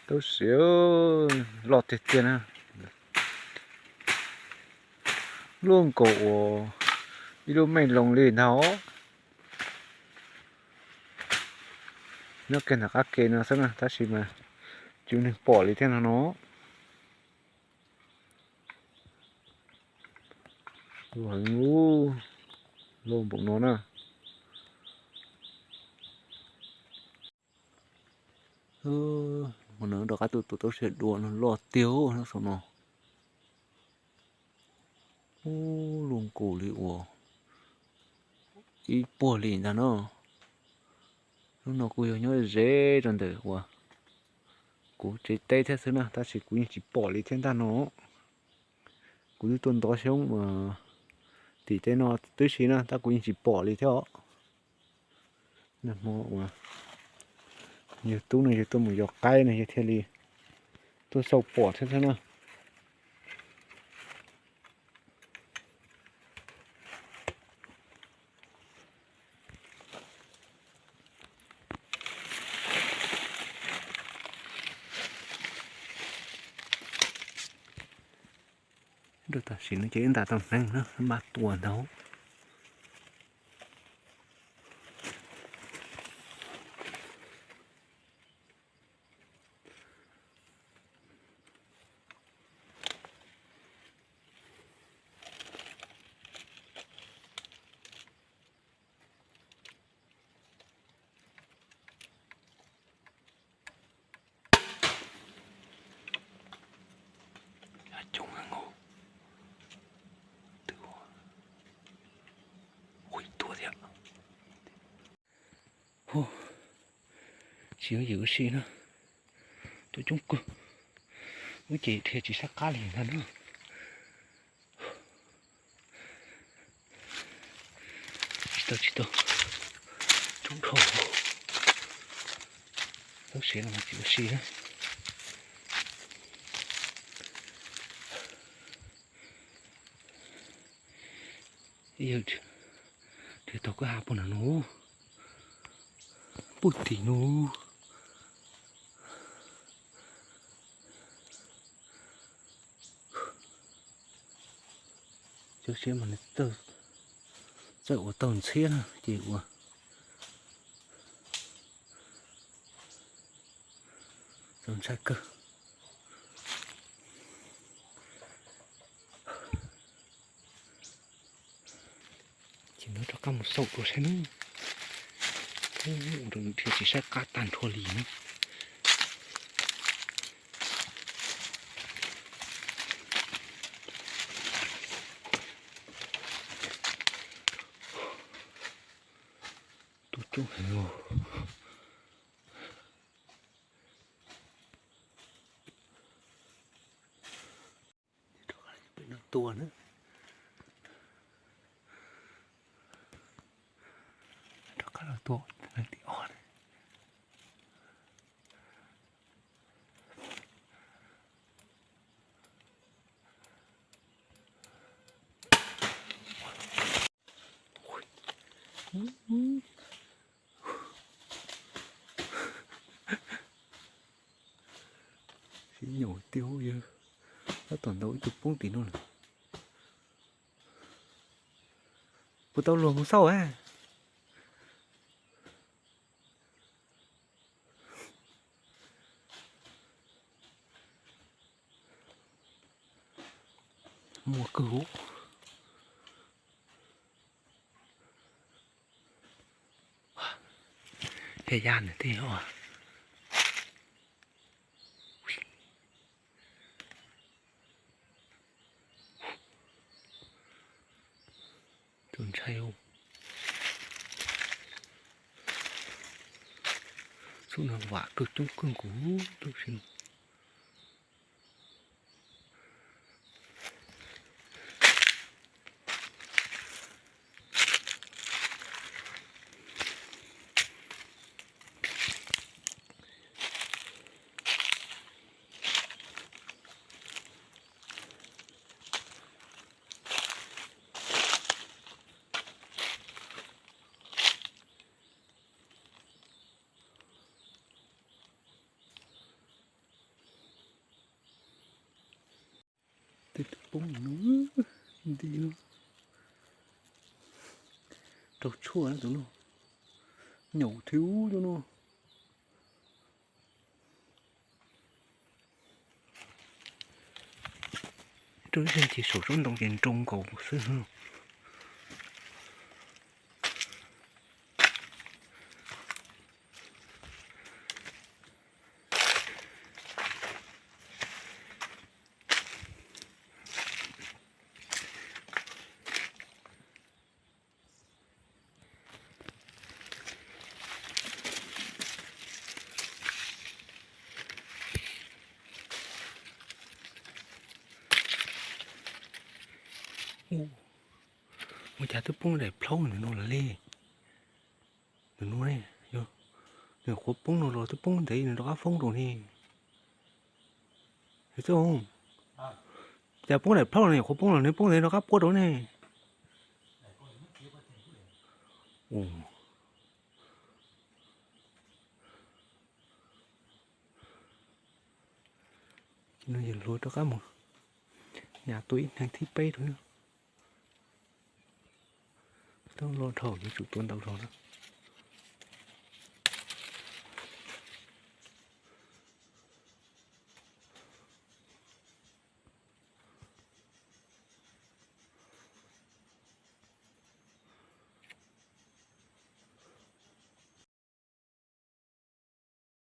Tub siab, loj tiag tiag na. Luaj nkaus uas ib lub meej loo li ntag. Nyob kiag ntawm qab ke no xwb na tab sis mas tsis muaj neeg pom li thiab no no. Loj heev, loj npaum no na. Mus no rov qab tuaj tua tub siab dua no loj tiag no saum no. Ub, luaj nkaus li uas ib puag li ntag no. Lub no kuj yog nyob ze rau ntawm uas kuv tsev teb thiab xwb na tab sis kuv yeej tsis pom li thiab ntag no. Kuv twb tuaj ntov xyoob tim tej no tib si na tab kuv yeej tsis pom li thiab os. Nag hmo uas yawg tub no yawg tuaj mus yos qaib no yawg thiaj li tuaj xauj pom thiab xwb na. Rau tam sim no ces ib ntas tau hneev na, npaj tua ntau. Coob heev, twb ua tua thiab. Tsis yooj yim ua si na, tua coob kawg, ub ces dhia tsis saib qab li ntag na. Tsis tau, tsis tau, coob dhau, tub siab los mas tsis ua si na. Ib yam dhia tau kwj ha puag nram no, puag tim no. Cov siab mas nws txawj ua taug ntxhiab na ces ua txaus ntshai kawg. Ces nws rov qab mus xauj dua saib na. Ub, ua rau nws dhia tsis saib qab tag nrho li na. Tua coob heev os. Pem no tua na. Rov qab los tua leej tim ob na. Sib nyum tiag yawg, tab tom ntaus ib tug poob tim no lawm. Puas tau luag mus xauj a? Muaj kawg. Yaj yaj ntawm tej os. Tus ntshai, xub no vam kawg coob kawg nkaus tus si. Poob no, nti no, raug tshuaj tus no, nyaum thwv ub tus no. Rau ib zag ces saum tsob ntoo ces nroo nkaus xwb. Ua cas twb poob daim plhaub ntawm no lawm li. Ntawm no ne, yog nws qhuav poob no los twb poob ntev nws rov qab foob rau ne. Yog txhob, cas poob daim plhaub los nws qhuav poob los nws poob ntev rov qab puab rau ne. No yog luag rov qab mus nyas tua ib hneev thib peb rau. Twb loj dhau yuav tsum tua ntau zog na.